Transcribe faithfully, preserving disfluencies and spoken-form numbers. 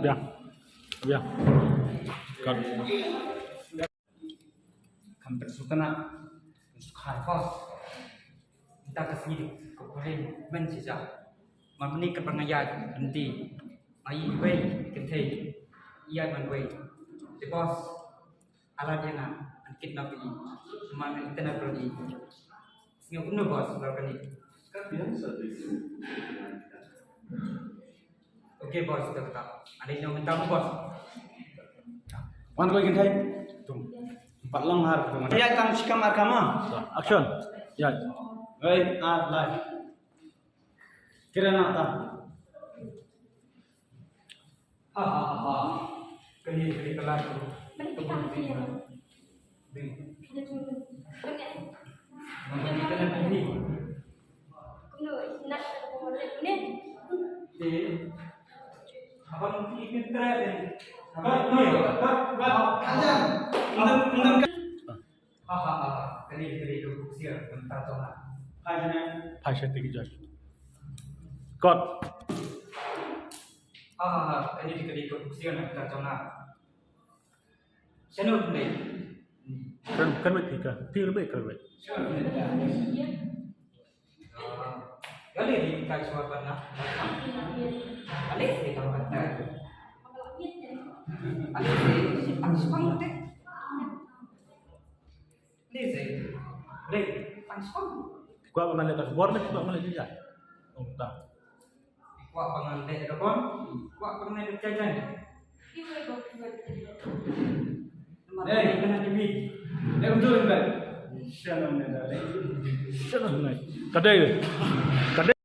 Biang. Biang. Kan. Kam ter sutana. Sukha kos. Kita ka sngi ko kore men sija. Mamni ka pangaya enti. Ai wei kentei. Iya man wei. Di bos. Ala dia na an kidnap i. Man an kena pergi. Sngi uno bos berkani. Okay bos, dah kata. Ada yang minta bos. Wan koi kentei. Tum. Pat long har tum. Ya tang sikam ar kama. Action. Ya. Wei, ar lai. Kira na ta. Ha ha ha ha. Kani kani kalar tu. Bing. Bing. Bing. Bing. Eh. Abang ikin try deh. Abang ni. Abang. Abang. Ha ha ha. Kani kani tu kusia tentang tona. Hai sana. Hai saya tinggi jai. Kot. Ha ha ha. Kani kani tu kusia tentang tona. Shannon ne. Kan kan wet ka. Ti le ka wet. Kali di kai suat bana. Kali di kai bana. Kali di kai suat bana. Kali di kai. Kali di kai suat. Kwa ba ngan leh ka bor ne, kwa ba ngan leh jingja. Oh, ta. Kwa ba ngan leh ka bor, kwa ba ngan leh jingja. Hey, kena T V. Hey, betul kan? Shalom, ya, darling. Shalom, mate. Kadai. Kadai.